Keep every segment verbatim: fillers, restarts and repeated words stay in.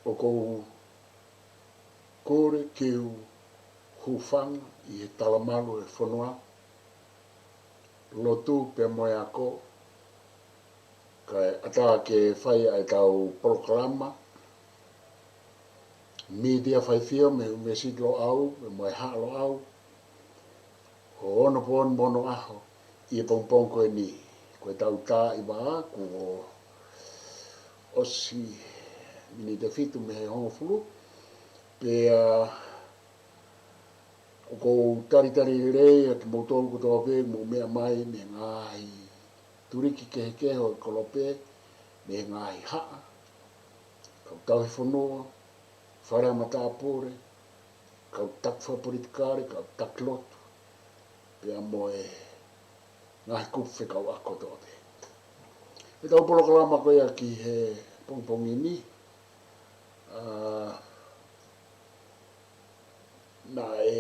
ʻOku ou kole ke u hūfanga ʻi he talamalu ʻo e fonua, lotu pea mo e ako, kae ʻatā ke fai ʻa ʻetau polokalama mītia faifio mei he ʻUnivēsiti Loʻau pea mo e Haʻa Loʻau, ʻo onopooni mo onoʻaho ʻi he pongipongi ko eni. Ko ʻetau tā ʻi vā kuo ʻosi miniti ʻe fitu mei he hongofulu. Pea ʻoku ou talitali lelei ʻa kimoutolu kotoa pē ʻoku mou meʻa mai mei he ngaahi tuliki kehekehe ʻo e kolope, mei he ngaahi haʻa, kau tauhi fonua, fale ʻa matāpule, kau taki fakapolitikale, kau taki lotu, pea mo e ngaahi kupu fekauʻaki kotoa pē. ʻEtau polokalama ko ia ki he pongipongi ni, ʻa, naʻe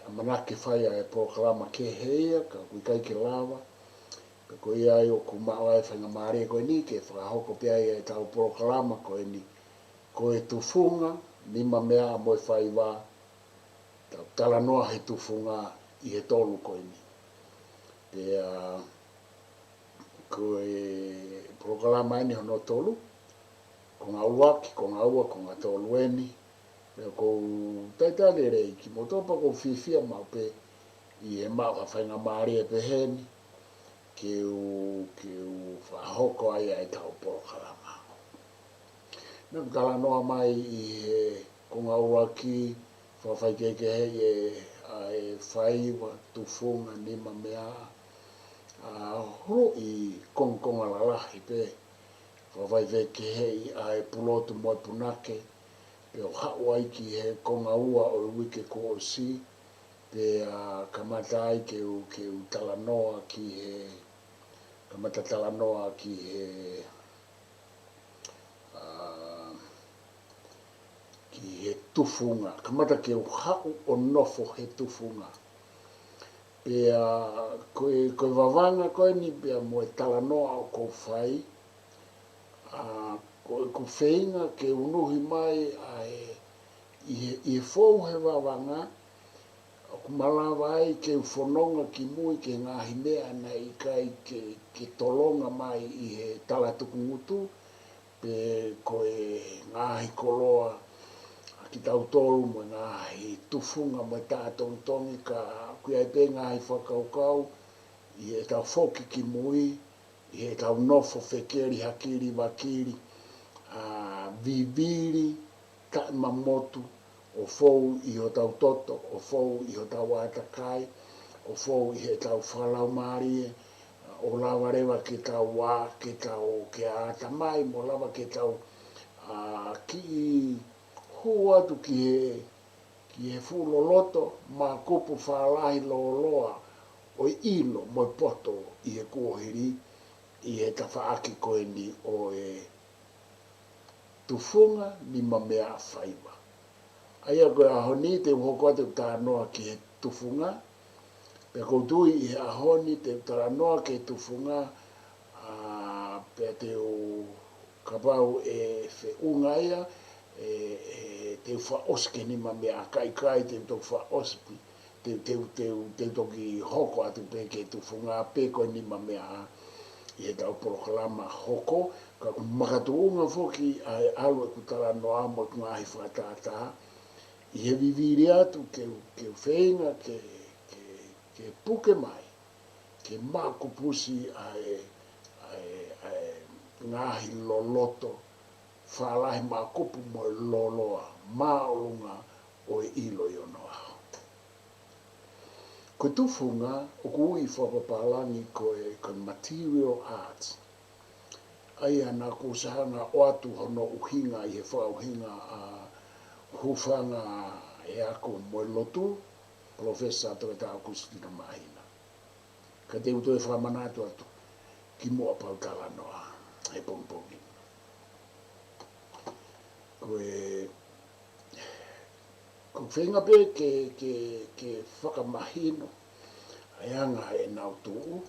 ʻamanaki ke fai ʻa e polokalama kehe ia, ka ʻoku ʻikai ke lava. Pea ko ia ai ʻoku maʻu ai e faingamālie ko eni ke fakahoko pē ai ʻetau polokalama ko eni, ko e tufunga, nimameaʻa mo e faiva, tau talanoa he tufunga ʻi he tolu ko eni. Pea ko e polokalama eni hono tolu, konga ʻuluaki, konga ua, konga tolu eni. Pea ʻoku ou talitali lelei kimoutolu pea ʻoku ou fiefia maʻu pē ʻi he maʻu ha faingamālie pehē ni ke u, ke u fakahoko ai ʻa ʻetau polokalama. Naʻa ku talanoa mai ʻi he konga ʻuluaki, fakafaikehekeheʻi ʻa e faiva, tufunga, nimameaʻa, ʻa, huluʻi kongokonga lalahi pē. Fakafaikehekeheʻi ʻa e pulotu mo e punake, pea u haʻu ai ki he konga ua ʻo e uike kuo ʻosi, pea kamata ai ke u, ke u talanoa ki he, kamata talanoa ki he, ʻa, ki he tufunga. Kamata ke u haʻu ʻo nofo he tufunga. Pea ko e, ko e vavanga ko eni pea mo e talanoa ʻoku ou fai, ʻa, ko ʻeku feinga ke unuhi mai ʻa e, ʻi he, ʻi he fou he vavanga, ʻoku malava ai ke u fononga ki mui ki he ngaahi meʻa naʻe ʻikai ke, ke tolonga mai ʻi he tala tukungutu, pe ko e ngaahi koloa ʻa kitautolu mo e ngaahi tufunga mo e tā tongitongi, ka ʻoku ʻi ai pē ngaahi fakakaukau ʻi heʻetau foki ki mui, ʻi heʻetau nofo fekeli hakili vakili, ʻa, vivili, taʻemamotu, ʻo fou ʻi hotau toto, ʻo fou ʻi hotau ʻātakai, ʻo fou ʻi heʻetau fakalaumālie, ʻo lava leva ke tau ā, ke tau ke ʻatamai, mo lava ke tau, ʻa, kiʻi hū atu ki he, ki he fuʻu loloto mākupu fālahi lōloa ʻo e ʻilo mo e poto ʻi he kuohili, ʻi he tafaʻaki ko eni ʻo e tufunga, nimameaʻa, faiva. ʻA ia ko e ʻaho ni te u hoko atu ʻeku talanoa ki he tufunga, pea ʻoku ou tui ʻi he ʻaho ni te u talanoa ki he tufunga, ʻa, pea te u, kapau ʻe feʻunga ia, ʻe, ʻe, te u fakaʻosi ki he nimameaʻa, ka ʻikai te u toki fakaʻosi pē, te, te, te, te toki hoko atu pē ki he tufunga pe ko e nimameaʻa ʻi heʻetau polokalama hoko, ka ʻoku makatuʻunga foki ʻa e ʻalu ʻeku talanoa mo ʻeku ngaahi fakatātā, ʻi he vivili atu ke, ke feinga ke, ke, ke puke mai, ke mākupusi ʻa e, ʻa e, ʻa e ngaahi loloto fālahi mākupu mo e lōloa māʻolunga ʻo e ʻilo ʻi onoʻaho. Ko e tufunga ʻoku ui fakapapālangi ko e, ko e material arts. ʻA ia naʻa ku ʻosi hanga ʻo ʻoatu hono ʻuhinga ʻi he fakaʻuhinga ʻa Hūfanga he Ako mo e Lotu, Palōfesa Toketā ʻOkusitino Māhina. Ka te u toe fakamanatu atu kimuʻa pea u talanoa he pongipongi. Ko e, ko e feinga pē ke, ke, ke fakamahino ʻa e anga ʻenau tuʻu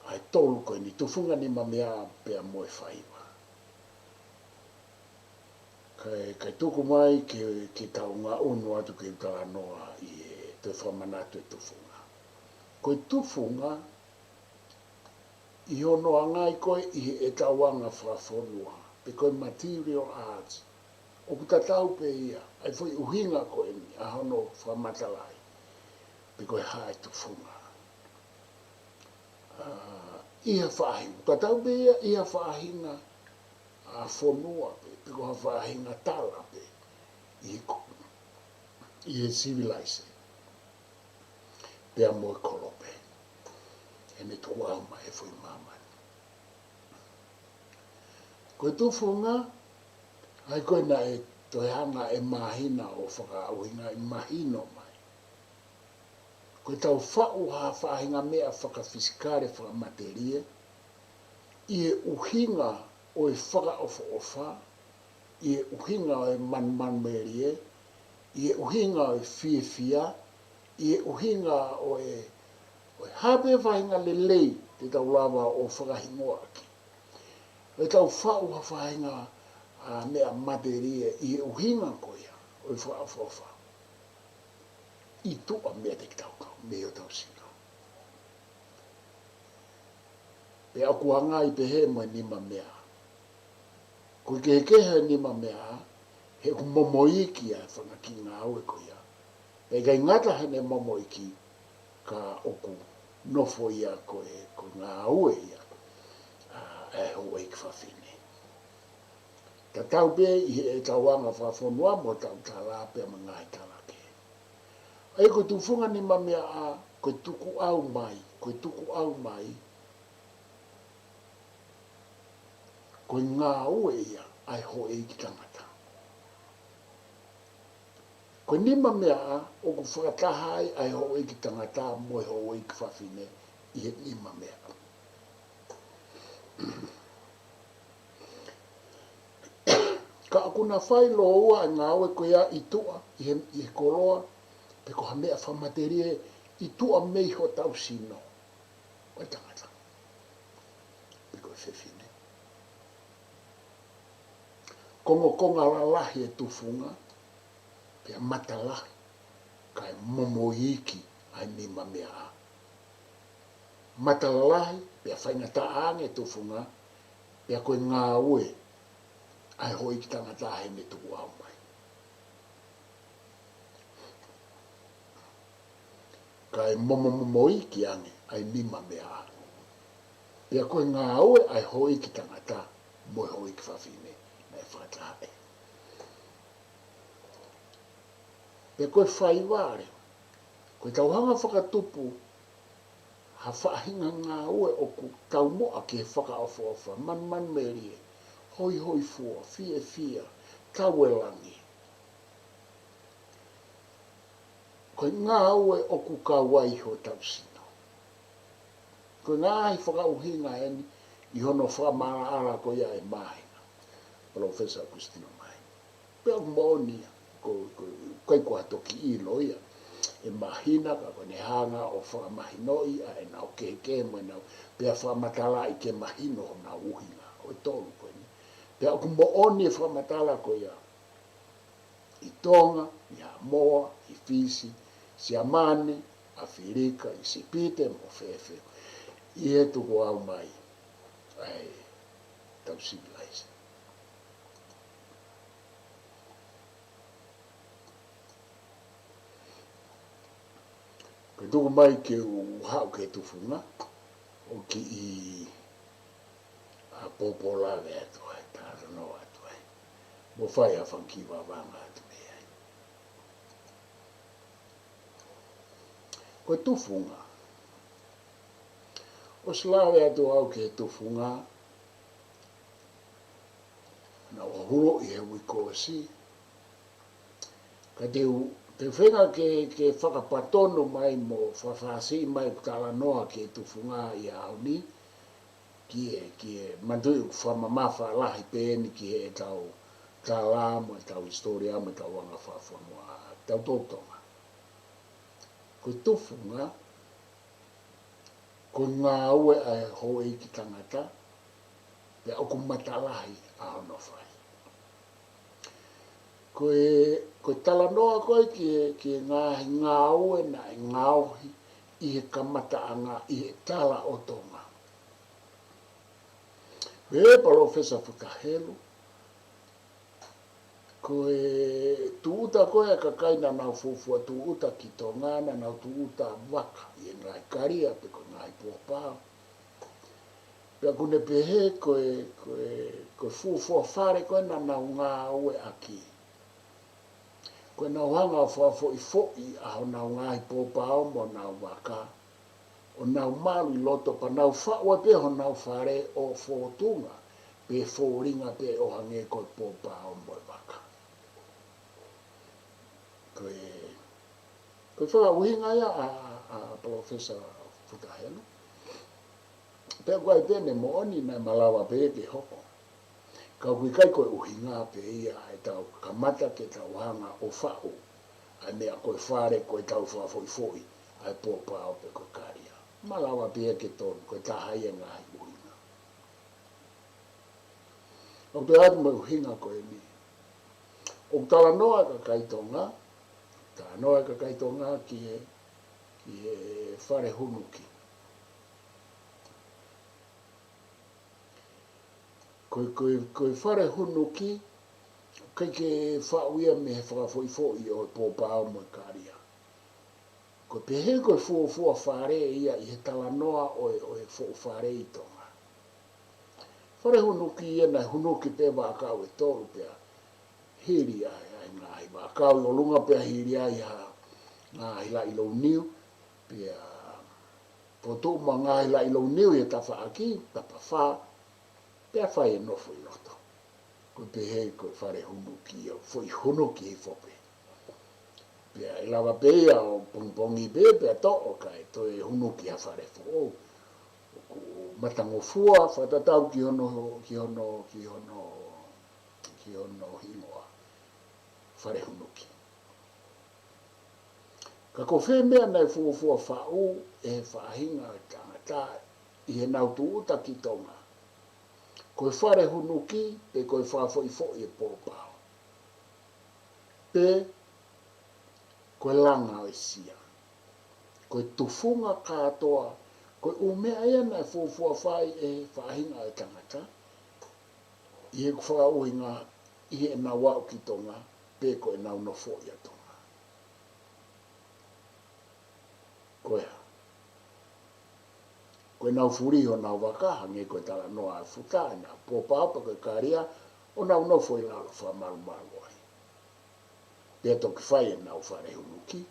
ʻa e tolu ko eni, tufunga, nimameaʻa pea mo e faiva. Kae, kae tuku mai ke, ke tau ngaʻunu atu ke u talanoa ʻi he toe fakamanatu e tufunga. Ko e tufunga, ʻi hono anga ko ē ʻi heʻetau anga fakafonua, pe ko e material arts, ʻoku tatau pē ia, ʻa e foʻi ʻuhinga ko eni, ʻa hono fakamatalaʻi, pe ko e hā e tufunga. ʻA, ʻi ha faʻahinga, tatau pē ia, ʻi ha faʻahinga ʻa fonua pē, pe ko ha faʻahinga tala pē, ʻi he ko-, ʻi he civilization. Pea mo e kolope. He ne tuku au mai e foʻi māmani. Ko e tufunga, ʻa ia ko ē naʻe toe hanga ʻe Māhina ʻo fakaʻuhingaʻi mahino mai. Ko ʻetau faʻu ha faʻahinga meʻa fakafisikale, fakamatelie, ʻi he ʻuhinga ʻo e fakaʻofoʻofa, ʻi he ʻuhinga ʻo e manumanumelie, ʻi he ʻuhinga ʻo e fiefia, ʻi he ʻuhinga ʻo e, ʻo e hā pē faʻahinga lelei te tau lava ʻo fakahingoa ʻaki. ʻEtau faʻu ha faʻahinga, ʻa, meʻa matelie ʻi he ʻuhinga ko ia ʻo e fakaʻofoʻofa. ʻI tuʻa meiate kitautolu, mei hotau sino. Pea ʻoku anga ia pehē mo e nimameaʻa. Ko e kehekehe e nimameaʻa, he ʻoku momoiki ʻa e fanga kiʻi ngāue ko ia. Pea ʻikai ngata heʻene momoiki, ka ʻoku nofo ia ko e, ko e ngāue ia, ʻa, ʻa e houʻeiki fafine. Tatau pē ʻi heʻetau anga fakafonua mo hotau tala pea mo e ngaahi tala kehe. ʻA ia ko e tufunga nimameaʻa, ko e tukuʻau mai, ko e tukuʻau mai, ko e ngāue ia ʻa e houʻeiki tangata. Ko e nimameaʻa ʻoku fakataha ai ʻa e houʻeiki tangata mo e houʻeiki fafine ʻi he nimameaʻa. Ka ʻoku na fai lōua e ngāue ko ia ʻi tuʻa, ʻi he, ʻi he koloa, pe ko ha meʻa fakamatelie ʻi tuʻa mei hotau sino. ʻO e tangata. Pe ko e fefine. Kongokonga lalahi e tufunga, pea matalahi, kae momoiki ʻa e nimameaʻa. Matalahi, pea faingataʻa ange e tufunga, pea ko e ngāue ʻa e houʻeiki tangata heʻene tukuʻau mai. Kae momomomoiki ange ʻa e nimameaʻa. Pea ko e ngāue ʻa e houʻeiki tangata mo e houʻeiki fafine naʻe fakataha. Pea ko e faiva leva, ko ʻetau hanga fakatupu ha faʻahinga ngāue ʻoku taumuʻa ke fakaʻofoʻofa, manumanumelie, hoihoifua, fiefia, tauēlangi. Ko e ngāue ʻoku kau ai hotau sino. Ko e ngaahi fakaʻuhinga eni ʻi hono fakamaʻalaʻala ko ia ʻe Māhina. Palōfesa ʻAukusitino Māhina. Pea ʻoku moʻoni ia, ko, ko, ʻikai ko ha toki ʻilo ia ʻe Māhina, ka ko ʻene hanga ʻo fakamahinoʻi ʻa ʻenau kehekehe mo ʻenau, pea fakamatalaʻi ke mahino honau ʻuhinga ʻo e tolu ko eni. Pea ʻoku moʻoni e fakamatala ko ia ʻi Tonga, ʻi Haʻamoa, ʻi Fisi, Siamane, ʻAfilika, ʻIsipite, mo fēfē, ʻi he tukuʻau mai ʻa ʻetau civilization. Ko e tuku mai ke u haʻu ki he tufunga, ʻo kiʻi ʻa, pōpō lave atu ai, talanoa atu ai. Mo fai ha fanga kiʻi vavanga atu mei ai. Ko e tufunga. ʻOsi lave atu au ki he tufunga, naʻa ku huluʻi he uike kuo ʻosi. Ka te u, te u feinga ke, ke fakapatonu mai mo fakafāsiʻi mai ʻeku talanoa ki he tufunga ʻi he ʻaho ni, ki he, ki he manatuʻi ʻoku fakamamafa lahi pē eni ki heʻetau tala mo ʻetau hisitōlia mo ʻetau anga fakafonua ʻa kitautolu Tonga. Ko e tufunga, ko e ngāue ʻa e houʻeiki tangata, pea ʻoku matalahi ʻa hono fai. Ko e, ko e talanoa ko ē ki he, ki he ngaahi ngāue naʻe ngaohi ʻi he kamataʻanga ʻi he tala ʻo Tonga. Pehē ʻe Palōfesa Futa Helu, ko e tūʻuta ko ē ʻa e kakai naʻa nau fuofua tūʻuta ki Tonga, naʻa nau tūʻuta vaka ʻi he ngaahi kalia pe ko e ngaahi pōpao. Pea ʻoku ne pehē ko e, ko e, ko e fuofua fale ko ē naʻa nau ngāueʻaki, ko ʻenau hanga ʻo fakafoʻifoʻi ʻa honau ngaahi pōpao mo honau vaka, ʻo nau malu ʻi loto pea nau faʻu ai pē honau fale ʻo fōtunga pe fōtunga pē ʻo hangē ko e pōpao mo e vaka. Ko e, ko e fakaʻuhinga ia ʻa, ʻa, ʻa Palōfesa Futa Helu. Pea ʻoku ʻi ai pē ʻene moʻoni naʻe malava pē ke hoko. Ka ʻoku ʻikai ko e ʻuhinga pē ia ʻetau kamata ke tau hanga ʻo faʻu ʻa e meʻa ko e fale ko ʻetau fakafoʻifoʻi ʻa e pōpao pe ko e kalia. Malava pē ia ke tonu, ko e taha ia e ngaahi ʻuhinga. ʻOku toe ʻi ai mo e ʻuhinga ko eni. ʻOku talanoa e kakai Tonga, talanoa e kakai Tonga ki he, ki he fale hunuki. Ko e, ko e, ko e fale hunuki, ʻoku ʻikai ke faʻu ia mei he fakafoʻifoʻi ʻo e pōpao mo e kalia. Ko e pehē ko e fuofua fale ia ʻi he talanoa ʻo e, ʻo e foʻi fale ʻi Tonga. Fale hunuki ia naʻe hunuki pē vaʻakau ʻe tolu pea hili ai, ʻa e ngaahi vaʻakau ʻi ʻolunga pea hili ai ha ngaahi laʻi louniu, pea fotu mo e ngaahi laʻi louniu ʻi he tafaʻaki, tapafā, pea fai e nofo ʻi loto. Ko e pehē ko e fale hunuki ia, foʻi hunuki hifo pē. Pea ʻe lava pē ia ʻo pongipongi pē, pea toʻo kae toe hunuki ha fale foʻou. ʻOku matangofua, fakatatau ki hono, ki hono, ki hono, ki hono hingoa. Fale hunuki. Ka ko fē meʻa naʻe fuofua faʻu ʻe he faʻahinga ʻo e tangata ʻi heʻenau tūʻuta ki Tonga. Ko e fale hunuki pe ko e fakafoʻifoʻi e pōpao. Pe ko e langa ʻo e sia. Ko e tufunga kātoa, ko e ʻū meʻa ia naʻe fuofua fai ʻe he faʻahinga ʻo e tangata. ʻI heʻeku fakaʻuhinga ʻi heʻenau aʻu ki Tonga, pe ko ʻenau nofo ʻi Tonga. Ko ia. Ko ʻenau fuli honau vaka, hangē ko e talanoa ʻa Futa, ʻenau pōpao pe ko e kalia, ʻo nau nofo ʻi lalo fakamalumalu ai. Pea toki fai ʻenau fale hunuki,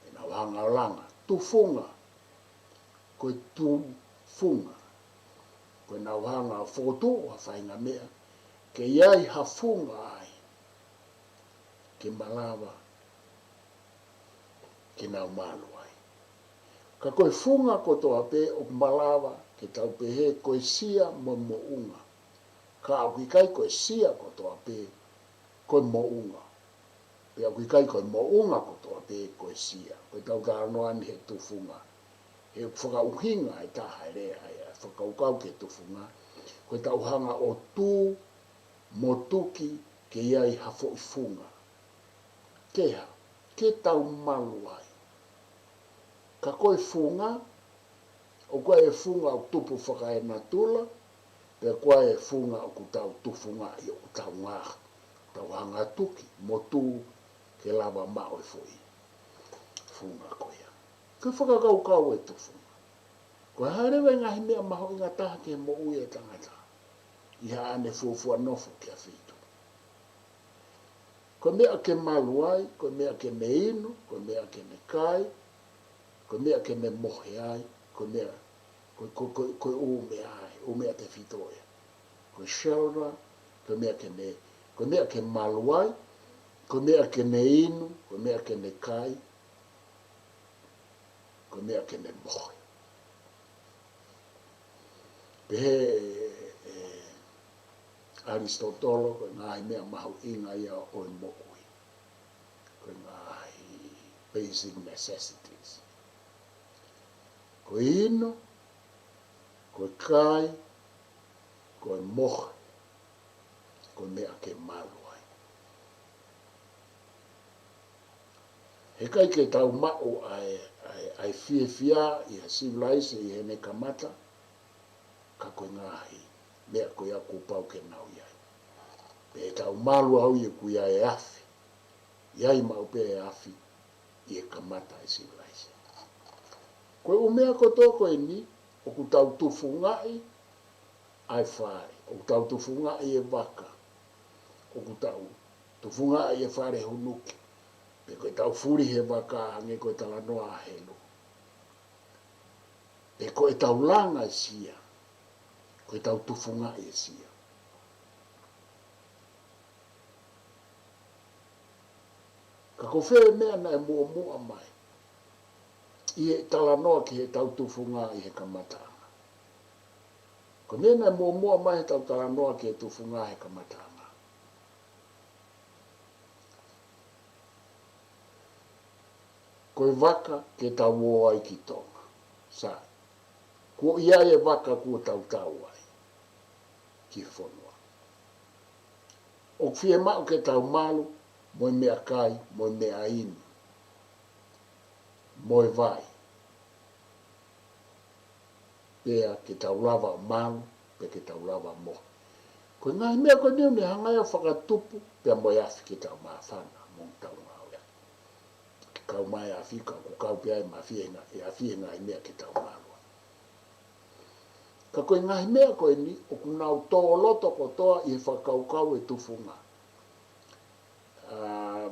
ʻenau hanga ʻo langa, tufunga, ko e tufunga, ko ʻenau hanga ʻo fokotuʻu ha faʻahinga meʻa, ke ʻi ai ha funga ai, ke malava, ke nau malu ai. Ka ko e funga kotoa pē ʻoku malava ke tau pehē ko e sia mo e moʻunga. Ka ʻoku ʻikai ko e sia kotoa pē ko e moʻunga. Pea ʻoku ʻikai ko e moʻunga kotoa pē ko e sia. Ko ʻetau talanoa ni he tufunga. He ʻoku fakaʻuhinga e taha e lea ʻa e fakakaukau ki he tufunga. Ko ʻetau hanga ʻo tū mo tuki ke ʻi ai ha foʻi funga. Ke hā, ke tau malu ai. Ka ko e funga, ʻoku ʻi ai e funga ʻoku tupu fakaenatula, pea ʻoku ʻi ai e funga ʻoku tau tufungaʻi, ʻoku tau ngaahi, tau hanga tuki, mo tū ke lava maʻu e foʻi funga ko ia. Ko e fakakaukau e tufunga. Ko e hā leva e ngaahi meʻa mahuʻinga taha ki he moʻui e tangata. ʻI haʻane fuofua nofo ki ha feituʻu. Ko e meʻa ke malu ai, ko e meʻa ke ne inu, ko e meʻa ke ne kai, ko e meʻa ke ne mohe ai, ko e meʻa, ko, ko, ko, ko e ʻū meʻa ai, ʻū meʻa tefito ia. Ko e shelter, ko e meʻa ke ne, ko e meʻa ke malu ai, ko e meʻa ke ne inu, ko e meʻa ke ne kai, ko e meʻa ke ne mohe. Pehē ʻe, ʻe ʻAlisitotolo, ko e ngaahi meʻa mahuʻinga ia ʻo e moʻui. Ko e ngaahi basic necessities. Ko e inu, ko e kai, ko e mohe, ko e meʻa ke malu ai. He ʻikai ke tau maʻu ʻa e, ʻa e, ʻa e fiefia ʻi ha sivilaise ʻi heʻene kamata, ka ko e ngaahi meʻa ko ia kuo pau ke nau ʻi ai. Pea ʻi heʻetau malu ʻoku ʻi ai e afi, ʻi ai maʻu pē e afi ʻi he kamata e sivilaise. Ko e ʻū meʻa kotoa ko eni ʻoku tau tufungaʻi ʻa e fale, ʻoku tau tufungaʻi e vaka, ʻoku tau tufungaʻi e fale hunuki, pe ko ʻetau fulihi e vaka hangē ko e talanoa ʻa Helu. Pe ko ʻetau langa e sia, ko ʻetau tufungaʻi e sia. Ka ko fē meʻa naʻe muʻomuʻa mai ʻi he talanoa ki heʻetau tufunga ʻi he kamataʻanga? Ko e meʻa naʻe muʻomuʻa mai heʻetau talanoa ki he tufunga he kamataʻanga, ko e vaka ke tau ō ai ki Tonga. Sai, kuo ʻi ai e vaka kuo tau tau ai ki he fonua. ʻOku fiemaʻu ke tau malu mo e meʻakai, mo e meʻainu, mo e vai, pea ke tau lava ʻo malu, pea ke tau lava ʻo mohe. Ko e ngaahi meʻa ko eni ʻoku ne hanga ia ʻo fakatupu pea mo e afi ke tau māfana mo tau ngāueʻaki. Ke kau mai e afi, ka ʻoku kau pē ʻa e afi he ngaahi, e afi he ngaahi meʻa ke tau malu ai. Ka ko e ngaahi meʻa ko eni ʻoku nau tō loto kotoa ʻi he fakakaukau e tufunga. ʻA,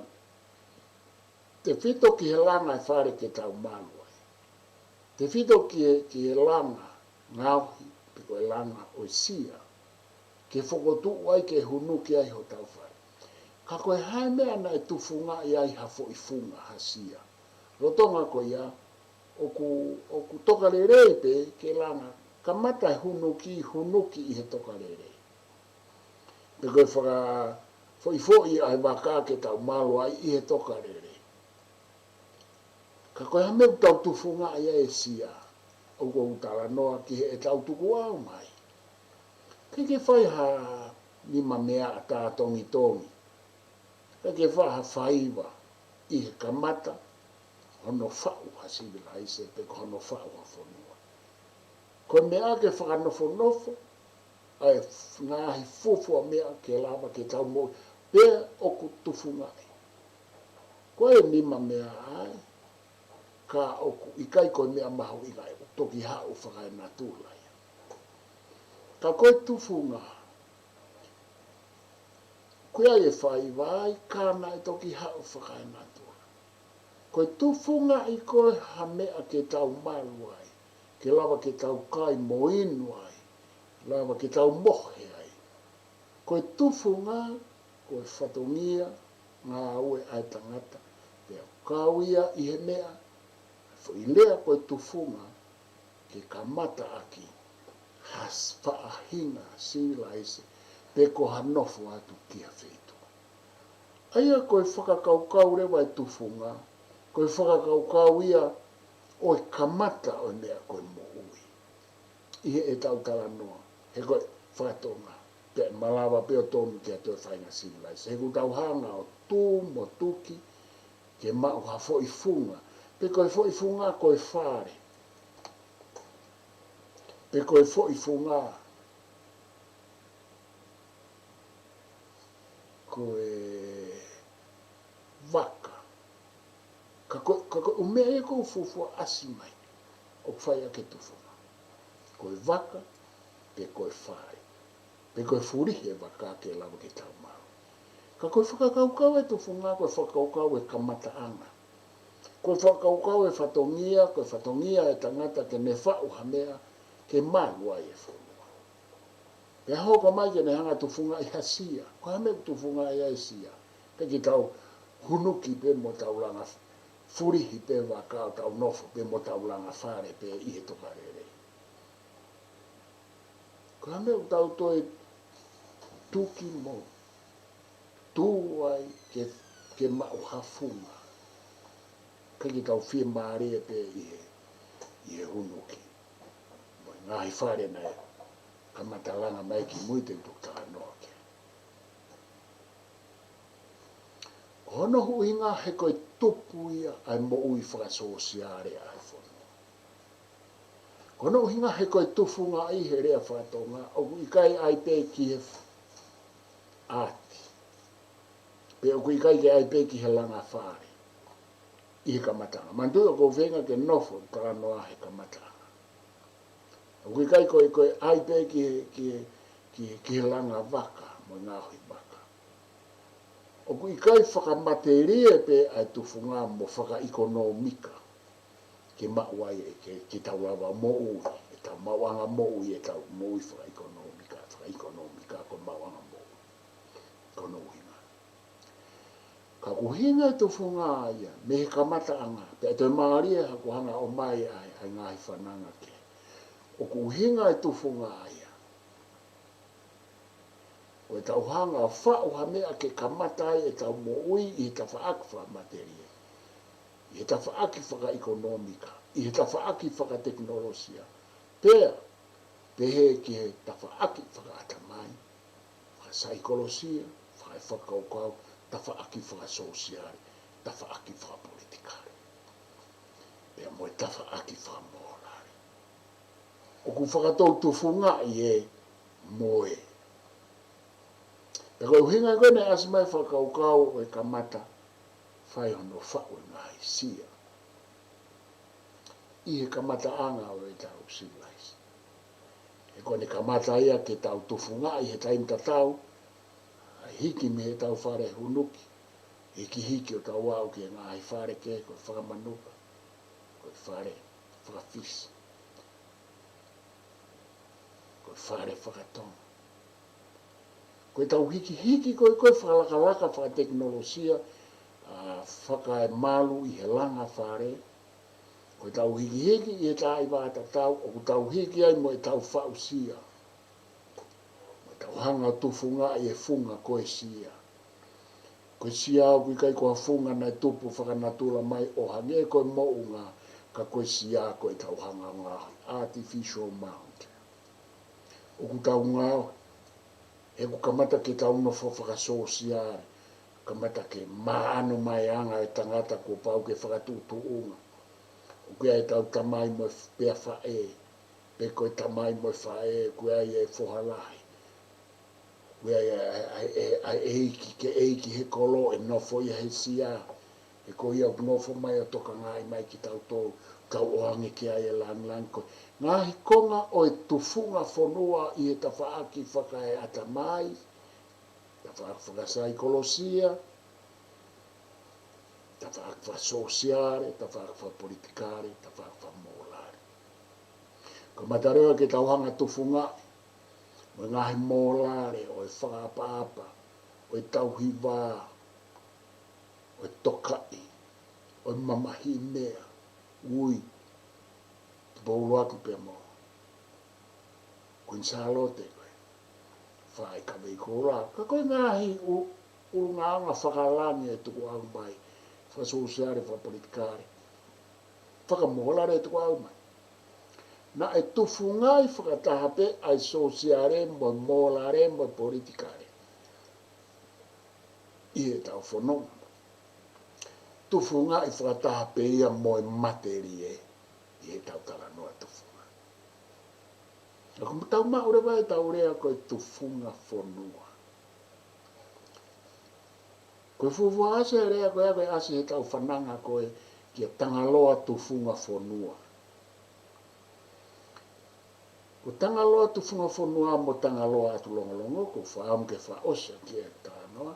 tefito ki he langa e fale ke tau malu ai, tefito ki he, ki he langa ngaohi, pe ko e langa ʻo e sia ke fokotuʻu ai, ke hunuki ai hotau fale. Ka ko e hā e meʻa naʻe tufungaʻi ai ha foʻi funga, ha sia? Lolotonga ko ia, ʻoku, ʻoku tokalelei pē ke langa, kamata e hunuki, hunuki ʻi he tokalelei. Pe ko e fakafoʻifoʻi ʻa e vaka ke tau malu ai ʻi he tokalelei. Ka ko e hā e meʻa ʻoku tau tufungaʻi ai e sia? ʻOku ou talanoa ki heʻetau tukuʻau mai. ʻIkai ke fai ha nimameaʻa tā tongitongi. ʻIkai ke fai ha faiva ʻi he kamata hono faʻu ha sivilaise pe ko hono faʻu ha fonua. Ko e meʻa ke fakanofonofo ʻa e f-, ngaahi fuofua meʻa ke lava ke tau moʻui, pea ʻoku tufungaʻi. Ko e nimameaʻa ia, ka ʻoku ʻikai ko e meʻa mahuʻinga ia, ʻoku toki haʻu fakaenatula ia. Ka ko e tufunga, ko ia e faiva ia, ka naʻe toki haʻu fakaenatula. Ko e tufungaʻi ko ē ha meʻa ke tau malu ai, ke lava ke tau kai mo inu ai, lava ke tau mohe ai. Ko e tufunga, ko e fatongia ngāue ʻa e tangata, pea kau ia ʻi he meʻa, foʻi lea ko e tufunga, ke kamata ʻaki ha s-, faʻahinga sivilaise, pe ko ha nofo atu ki ha feituʻu. ʻA ia ko e fakakaukau leva e tufunga, ko e fakakaukau ia ʻo e kamata ʻo e meʻa ko e moʻui. ʻI heʻetau talanoa, he ko e fakatonga, pea malava pē ʻo tonu ki ha toe faʻahinga sivilaise. He ʻoku tau hanga ʻo tū mo tuki ke maʻu ha foʻi funga, pe ko e foʻi funga ko e fale, pe ko e foʻi funga ko e vaka. Ka ko, ka ko e ʻū meʻa ia ʻoku fuofua ʻasi mai, ʻoku fai ʻaki e tufunga. Ko e vaka, pe ko e fale, pe ko e fulihi e vaka ke lava ke tau malu. Ka ko e fakakaukau e tufunga, ko e fakakaukau e kamataʻanga. Ko e fakakaukau e fatongia, ko e fatongia e tangata ke ne faʻu ha meʻa, ke malu ai e fonua. Pea hoko mai ke ne hanga tufungaʻi ha sia, ko e hā e meʻa ʻoku tufungaʻi ai e sia? Pea ke tau hunuki pē mo tau langa f-, fulihi pē vaka ʻo tau nofo pē mo tau langa fale pē ʻi he tokalelei. Ko e hā e meʻa ʻoku tau toe tuki mo tū ai ke, ke maʻu ha funga? ʻIkai ke tau fiemālie pē ʻi he, ʻi he hunuki mo e ngaahi fale naʻe kamata langa mai ki mui te u toki talanoa ki ai. Ko hono ʻuhinga he ko e fakatupu ia ʻa e moʻui fakasōsiale ʻa e fonua. Ko hono ʻuhinga he ko e tufungaʻi he lea faka-Tonga, ʻoku ʻikai ʻai pē ki he ʻaati. Pe ʻoku ʻikai ke ʻai pē ki he langa fale ʻi he kamataʻanga. Manatuʻi ʻoku ou feinga ke nofo talanoa he kamataʻanga. ʻOku ʻikai ko e, ko e ʻai pē ki he, ki he, ki he, ki he langa vaka, mo e ngaohi vaka. ʻOku ʻikai fakamatelie pē ʻa e tufunga mo fakaʻekonōmika ke maʻu ai e ke, ke tau lava moʻui, ʻetau maʻuʻanga moʻui, ʻetau moʻui fakaʻekonōmika, fakaʻekonōmika ko e maʻuʻanga moʻui. Ko hono ʻuhinga. Ka ʻoku ʻuhinga e tufunga ia, mei he kamataʻanga, pea toe mālie ha ʻoku hanga ʻo ʻomai ʻa e, ʻa e ngaahi fananga kehe. ʻOku ʻuhinga e tufunga ia, ko ʻetau hanga ʻo faʻu ha meʻa ke kamata ai ʻetau moʻui ʻi he tafaʻaki fakamatelie, ʻi he tafaʻaki fakaʻekonōmika, ʻi he tafaʻaki fakatekinolosia, pea pehē ki he tafaʻaki fakaʻatamai, fakasaikolosia, fakaefakakaukau, tafaʻaki fakasōsiale, tafaʻaki fakapolitikale, pea mo e tafaʻaki fakamōlale. ʻOku fakatou tufungaʻi ē mo ē. Pea ko e ʻuhinga ko ē naʻe ʻasi mai fakakaukau ʻo e kamata fai hono faʻu e ngaahi sia ʻi he kamataʻanga ʻo ʻetau sivilaise. He ko ʻene kamata ia ke tau tufungaʻi he taimi tatau, ʻa e hiki mei heʻetau fale hunuki, hikihiki ʻo tau aʻu ki he ngaahi fale kehe, ko e fakamanuka, ko e fale fakafisi, ko e fale fakatonga. Ko ʻetau hikihiki ko ē, ko e fakalakalaka fakatekinolosia, ʻa, fakaemalu ʻi he langa fale, ko ʻetau hikihiki ʻi he taʻi vā tatau, ʻoku tau hiki ai mo ʻetau faʻu sia. Mo ʻetau hanga ʻo tufungaʻi e funga ko e sia. Ko e sia ʻoku ʻikai ko ha funga naʻe tupu fakanatula mai ʻo hangē ko e moʻunga, ka ko e sia ko ʻetau hanga ʻo ngaohi, artificial mound. ʻOku tau ngaohi, he ʻoku kamata ke tau nofo fakasōsiale, kamata ke maʻano mai e anga e tangata kuo pau ke fakatuʻutuʻunga. ʻOku ʻi ai ʻetau tamai mo e f-, pea faʻē, pe ko e tamai mo e faʻē, ʻoku ʻi ai e foha lahi. ʻOku ʻi ai e, e, e, e ʻeiki, ke ʻeiki he kolo ʻe nofo ia he sia. He ko ia ʻoku nofo mai ʻo tokangaʻi mai kitautolu, tau ʻoange ki ai e lāngilangi ko ē. Ngaahi konga ʻo e tufunga fonua ʻi he tafaʻaki fakaeʻatamai, tafaʻaki fakasaikolosia, tafaʻaki fakasōsiale, tafaʻaki fakapolitikale, tafaʻaki fakamōlale. Ko e matalewa ke tau hanga ʻo tufungaʻi mo e ngaahi mōlale ʻo e fakaʻapaʻapa, ʻo e tauhi vā, ʻo e tokaʻi, ʻo e mamahiʻi meʻa, ui, Tupoulu Aki pea mo Kuini Sālote ko e fai kavei koula. Ka ko e ngaahi ʻu-, ʻulungaanga fakalangi ʻe tukuʻau mai, fakasōsiale, fakapolitikale, fakamōlale ʻe tukuʻau mai. Naʻe tufungaʻi fakataha pē ʻa e sōsiale mo e mōlale mo e politikale ʻi heʻetau fononga. Tufungaʻi fakataha pē ia mo e matelie ʻi heʻetau talanoa tufunga. ʻOku tau maʻu leva ʻetau lea ko e tufunga fonua. Ko e fuofua ʻasi e lea ko ia ko e ʻasi heʻetau fananga ko ē kia Tangaloa tufunga fonua. Ko Tangaloa tufunga fonua mo Tangaloa ʻAtulongolongo, ʻoku ou fakaʻamu ke fakaʻosi ʻaki e talanoa.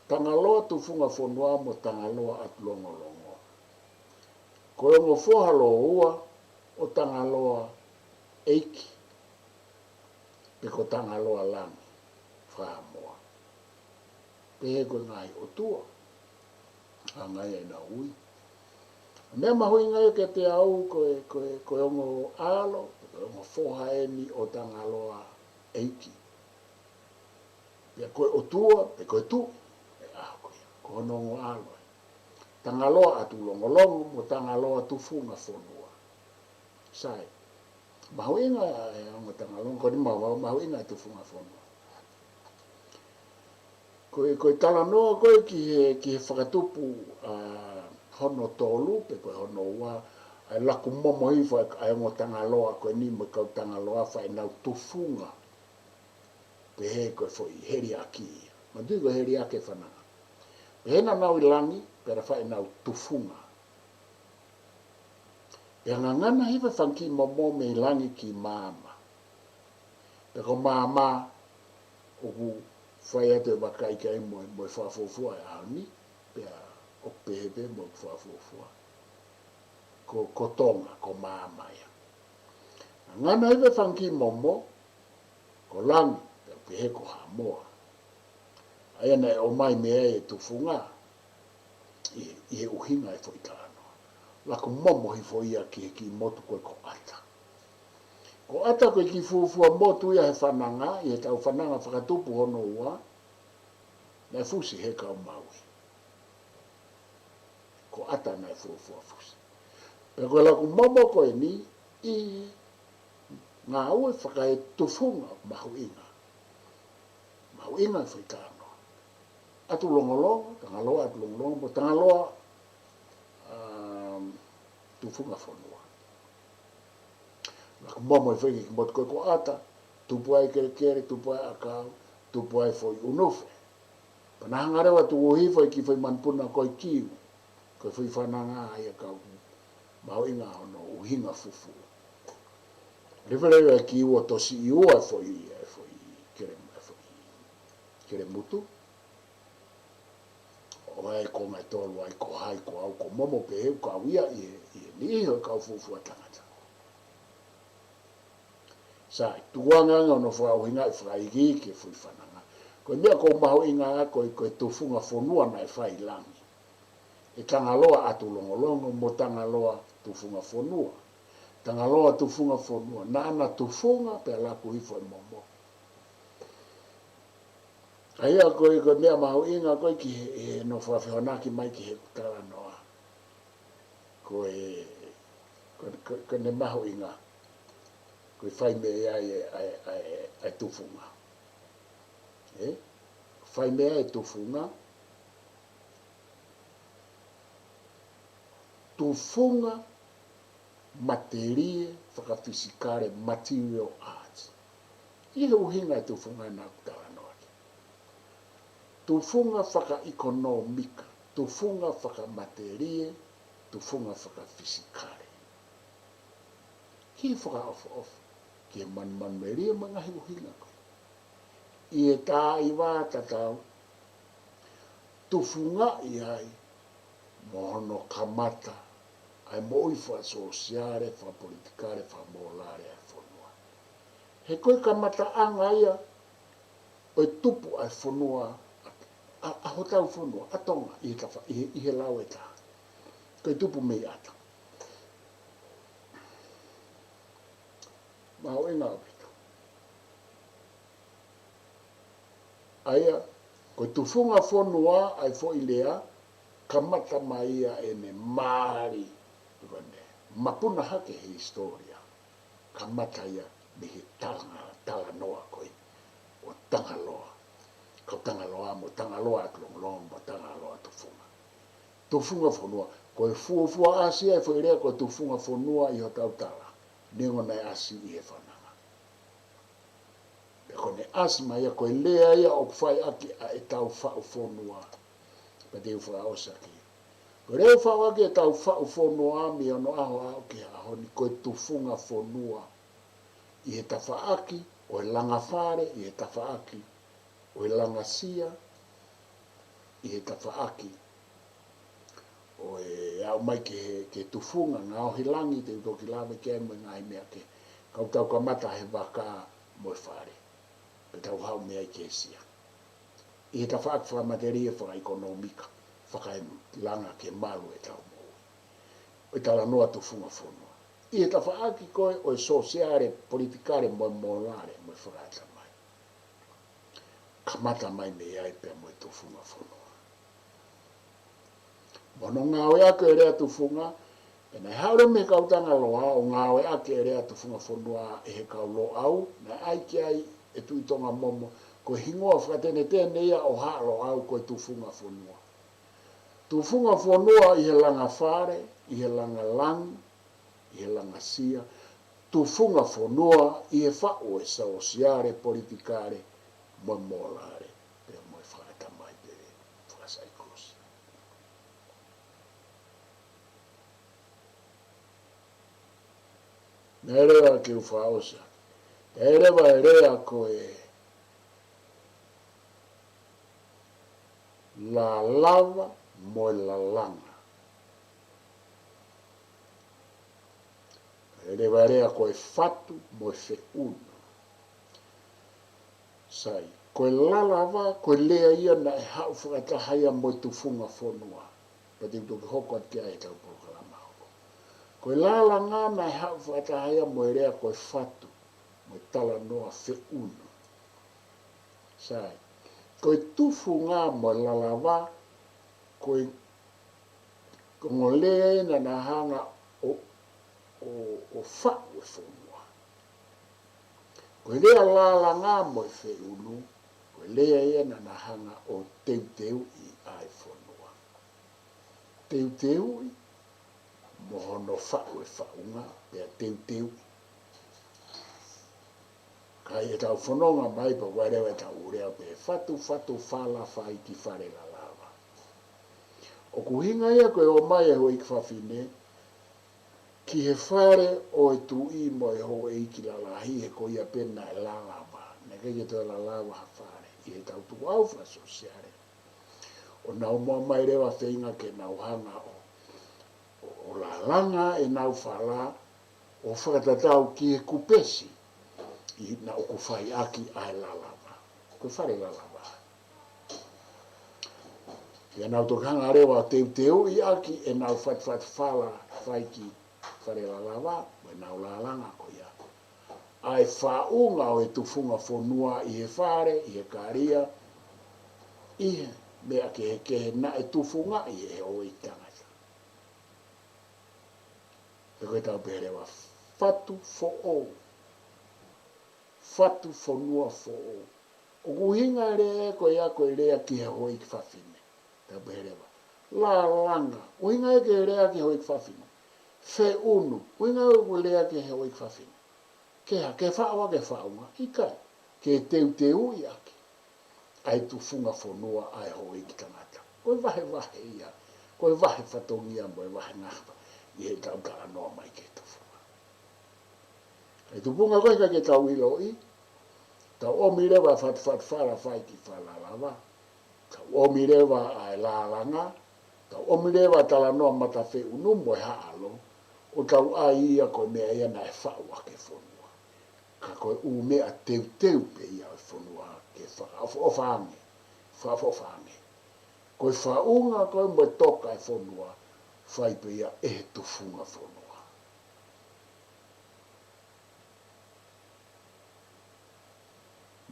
Tangaloa tufunga fonua mo Tangaloa ʻAtulongolongo. Ko e ongo foha lōua ʻo Tangaloa ʻEiki, pe ko Tangaloa Langi, faka-Haʻamoa. Pehē ko e ngaahi ʻotua, ʻa e ngaahi ʻenau ui. Meʻa mahuʻinga ia kiate au ko e, ko e, ko e ongo ʻalo, ko e ongo foha eni ʻo Tangaloa ʻEiki. Pea ko e ʻotua, pe ko e tuʻi, ʻe ʻaho ko ia, ko hono ongo ʻalo. Tangaloa ʻAtulongolongo mo Tangaloa tufunga fonua. Sai. Mahuʻinga e ongo Tangaloa, ko e mahu-, mahuʻinga e tufunga fonua. Ko e, ko e talanoa ko ē ki he, ki he fakatupu, ā, hono tolu, pe ko e hono ua, ʻa e laku momo hifo ʻa e ongo Tangaloa ko eni mo e kau Tangaloa fai ʻenau tufunga. Pehē ko e foʻi heliaki ia. Manatuʻi ko e heliaki e fananga. Pehē naʻa nau ʻi langi, pea fai ʻenau tufunga. Pea ngangana hifo e fanga kiʻi momo mei langi ki māmani. Pea ko māmani ʻoku fai atu e vakai ki ai mo, mo e fakafuofua e ʻaho ni, pea ʻoku pehē pē mo e fakafuofua. Ko, ko Tonga, ko māmani ia. Ngangana hifo e fanga kiʻi momo, ko langi, pea pehē ko Haʻamoa. ʻA ia naʻe ʻomai mei ai e tufunga, ʻi, ʻi he ʻuhinga e foʻi talanoa. Laku momo hifo ia ki he kiʻi motu ko ē ko ʻAta. Ko ʻAta ko e kiʻi fuofua motu ia he fananga, ʻi heʻetau fananga fakatupu hono ua, naʻe fusi he kau Maui. Ko ʻAta naʻe fuofua fusi. Pea ko e laku momo ko eni, ʻi he ngāue fakaetufunga mahuʻinga. Mahuʻinga e foʻi talanoa. ʻAtu Longolongo, Tangaloa ʻAtu Longolongo, mo Tangaloa, um, Tufunga Fonua. Laku momo e foʻi kiʻi motu ko ē ko ʻAta, tupu ai kelekele, tupu ai ʻakau, tupu ai foʻi ʻunufe. Pea na hanga leva ʻo tuku hifo e kiʻi foʻi manupuna ko e kiu, ko e foʻi fananga ia ka ʻoku mahuʻinga hono ʻuhinga fufū. Leveleva e kiu ʻo tosiʻi ua e foʻi, e foʻi kele, e foʻi kelemutu. ʻO ʻai ko e ngaahi tolu ai ko hai ko au ko momo pehē ʻoku kau ia ʻi he, ʻi he niʻihi ʻo e kau fuofua tangata. Sai, tukuange ange hono fakaʻuhingaʻi fakaikiiki e foʻi fananga. Ko e meʻa ʻoku mahuʻinga ko e, ko e Tufunga Fonua naʻe fai ʻi langi. ʻE Tangaloa ʻAtu Longolongo mo Tangaloa Tufunga Fonua. Tangaloa Tufunga Fonua. Naʻa na tufunga pea laku hifo e momo. ʻA ia ko e, ko e meʻa mahuʻinga ko e ki he, he nofo fakafehoanaki mai ki he talanoa. Ko e, ko, ko, ko ʻene mahuʻinga. Ko e fai mei ai e, ʻa e, ʻa e, ʻa e tufunga. Ē? Fai mei ai e tufunga. Tufunga matelie fakafisikale, material art. ʻI he ʻuhinga e tufunga naʻa ku talanoa ki ai. Tufunga fakaʻekonōmika, tufunga fakamatelie, tufunga fakafisikale. Ki he fakaʻofoʻofa, ki he manumanumelie mo e ngaahi ʻuhinga ko ē. ʻI he taimi tatau, tufungaʻi ai mo hono kamata ʻa e moʻui fakasōsiale, fakapolitikale, fakamōlale ʻa e fonua. He ko e kamataʻanga ia ʻo e tupu ʻa e fonua, ʻa, ʻa, ʻa hotau fonua, ʻa Tonga, ʻi he tafa-, ʻi he, ʻi he lau ʻe taha. Ko e tupu mei ʻAta. Mahuʻinga ʻaupito. ʻA ia, ko e Tufunga Fonua ʻa e foʻi lea, kamata mai ia ʻene mali, mapuna hake he hisitōlia. Kamata ia mei he talanga, talanoa ko ē ʻo Tangaloa. Kau Tangaloa mo Tangaloa ʻAtu Longolongo mo Tangaloa Tufunga. Tufunga Fonua, ko e fuofua ʻasi ʻa e foʻi lea ko e Tufunga Fonua ʻi hotau tala. Neongo naʻe ʻasi ʻi he fananga. Pea ko ʻene ʻasi mai ia ko e lea ia ʻoku fai ʻaki ʻa ʻetau faʻu fonua. Pea te u fakaʻosi ʻaki. Ko e lea ʻoku fai ʻaki ʻetau faʻu fonua mei onoʻaho ʻo aʻu ki he ʻaho ni ko e Tufunga Fonua. ʻI he tafaʻaki ʻo e langa fale, ʻi he tafaʻaki ʻo e langa sia, ʻi he tafaʻaki ʻo e aʻu mai ki he, ki he tufunga, ngaohi langi, te u toki lave ki ai mo e ngaahi meʻa kehe. Ka ʻoku tau kamata he vaka mo e fale. Pea tau haʻu mei ai ki he sia. ʻI he tafaʻaki fakamatelie, fakaʻekonōmika, fakaʻemu langa ke malu ʻetau moʻui. ʻO e talanoa Tufunga Fonua. ʻI he tafaʻaki ko ē ʻo e sōsiale, politikale, mo e mōlale, mo e fakaʻatamai. Kamata mai mei ai pea mo e Tufunga Fonua. Mo hono ngāueʻaki e lea tufunga, pea naʻe haʻu leva mei he kau Tangaloa ʻo ngāueʻaki e lea Tufunga Fonua ʻe he kau Loʻau, naʻe ʻai ki ai ʻe Tuʻi Tonga Momo, Ko e hingoa fakatenetene ia ʻo Haʻa Loʻau ko e tufunga fonua. Tufunga fonua ʻi he langa fale, ʻi he langa langi, ʻi he langa sia. Tufunga fonua ʻi he faʻu ʻo e sōsiale, politikale, mo e molale, pea mo e fakaʻatamai pe fakasaikosi. Naʻe leva ke u fakaʻosi. Naʻe leva e lea ko e lalava mo e lalanga. Naʻe leva e lea ko e fatu mo e feʻunu. Sai, ko e lalava, ko e lea ia naʻe haʻu fakataha ia mo e tufunga fonua. Pea te u toki hoko atu ki ai ʻetau polokalama hoko. Ko e lalanga naʻe haʻu fakataha ia mo e lea ko e fatu, mo e talanoa feʻunu. Sai, ko e tufunga mo e lalava, ko e, ko e ongo lea ia naʻa na hanga ʻo, ʻo, ʻo faʻu e fonua. Ko e lea lalanga mo e feʻunu, ko e lea ia naʻa na hanga ʻo teuteuʻi ʻa e fonua. Teuteuʻi, mo hono faʻu e faʻunga, pea teuteuʻi. Ka ʻi heʻetau fononga mai pea ʻoku leva ʻetau lea pē fatu, fatu, fala, fai ki fale lalava. ʻOku ʻuhinga ia ko e ō mai e houʻeiki fafine, ki he fale ʻo e tuʻi mo e houʻeiki lalahi he ko ia pē naʻe lalava. Naʻe ʻikai ke toe lalava ha fale. ʻI heʻetau tukuʻau fakasōsiale. ʻO nau ō mai leva feinga ke nau hanga ʻo, ʻo, ʻo lalanga ʻenau fala, ʻo fakatatau ki he kupesi ʻi naʻa ʻoku fai ʻaki ʻa e lalava. Ko e fale lalava. Pea nau toki hanga leva ʻo teuteuʻi ʻaki ʻenau fatufatu fala fai ki fale lalava, mo ʻenau lalanga ko ia. ʻA e faʻunga ʻo e tufunga fonua ʻi he fale, ʻi he kalia, ʻi he meʻa kehekehe naʻe tufungaʻi ʻe he houʻeiki tangata. Pea ko ʻetau pehē leva fatu foʻou. Fatu fonua foʻou. ʻOku ʻuhinga e lea ko ia ko e lea ki he houʻeiki fafine. Tau pehē leva. Lalanga. ʻUhinga ia ki he lea ki he houʻeiki fafine. Feʻunu. ʻUhinga ia ko e lea ki he houʻeiki fafine. Ke hā, ke faʻu ʻaki e faʻunga. ʻIkai. Ke teuteuʻi ʻaki ʻa e tufunga fonua ʻa e houʻeiki tangata. Ko e vahevahe ia. Ko e vahe fatongia mo e vahe ngafa. ʻI heʻetau talanoa mai ki he tufunga. Ka ʻi he tufunga ko ē ʻikai ke tau ʻiloʻi, tau ʻomi leva fatufatu fala fai ki fale lalava, tau ʻomi leva ʻa e lalanga, tau ʻomi leva talanoa mata feʻunu mo e haʻalo, ʻo tau ʻai ia ko e meʻa ia naʻe faʻu ʻaki e fonua. Ka ko e ʻū meʻa teuteu pē ia ʻo e fonua ke fakaʻofoʻofa ange, fakaʻofoʻofa ange. Ko e faʻunga ko ē mo e toka e fonua, fai pē ia ʻe he tufunga fonua.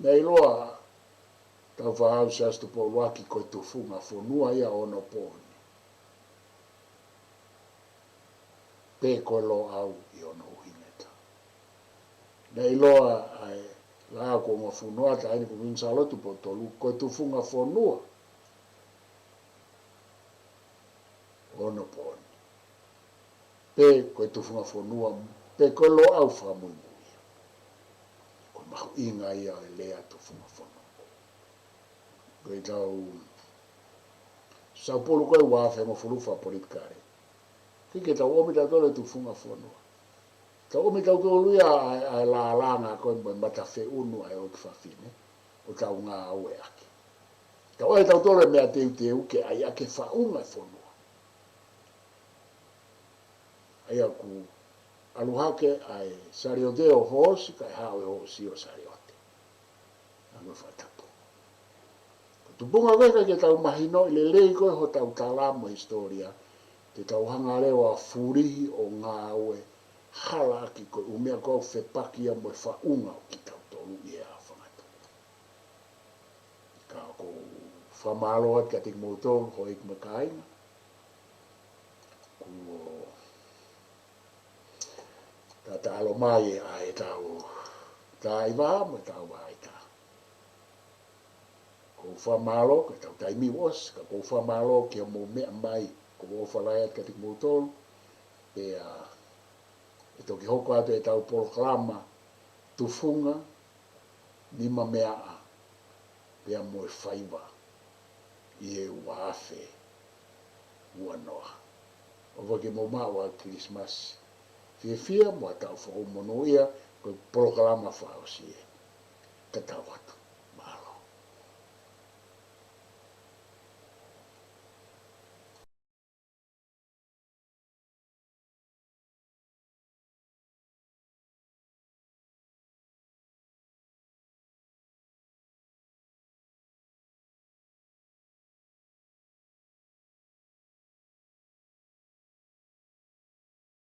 Naʻe ʻiloa ʻe Taufaʻahau Siaosi Tupou ʻUluaki ko e tufunga fonua ia ʻo onopooni. Pe ko e Loʻau ʻi hono ʻuhinga ʻe taha. Naʻe ʻiloa ʻe he Laʻā Kuo Ngafunoa, Taʻahine Kuini Sālote Tupou Tolu, ko e tufunga fonua ʻo onopooni. Pe ko e tufunga fonua, pe ko e Loʻau fakamuimui. Ko e mahuʻinga ia ʻo e lea tufunga fonua. Ko ʻetau Saupulu ko ē ua afe hongofulu fakapolitikale. ʻIkai ke tau ʻomi tautolu e tufunga fonua. Tau ʻomi tautolu ia ʻa e, ʻa e lalanga ko ē mo e mata feʻunu ʻa e houʻeiki fafine. ʻO tau ngāueʻaki. Tau ʻai tautolu e meʻa teuteu ke ʻai ʻaki e faʻunga e fonua. ʻA ia ʻoku ʻalu hake ʻa e saliote ʻo hoosi, kae haʻu e hoosi ʻo saliote. ʻA ia ko e fakatapu. Ko e tupunga ko ē ʻikai ke tau mahinoʻi lelei ko ē hotau tala mo e hisitōlia, te tau hanga leva ʻo fulihi ʻo ngāue halaʻaki ko e ʻū meʻa ko ē ʻoku fepaki ia mo e faʻunga ʻo kitautolu ʻi he ʻaho fakatātā. Ka ʻoku ou fakamālō atu kiate kimoutolu, houʻeiki mo e kāinga. Kuo taʻataʻalo mai ʻa ʻetau taimi mo ʻetau vahaʻa. ʻOku ou fakamālō, ko ʻetau taimi ʻosi, ka ʻoku ou fakamālō ki hoʻomou meʻa mai, ʻoku ou ʻofa lahi atu kiate kimoutolu, pea ʻe toki hoko atu ʻetau polokalama tufunga, nimameaʻa, pea mo e faiva ʻi he ua afe ua noa. ʻOfa ke mou maʻu ʻa e Kilisimasi fiefia mo e taʻu foʻou monūʻia, ko e polokalama fakaʻosi ē. Ka tau atu.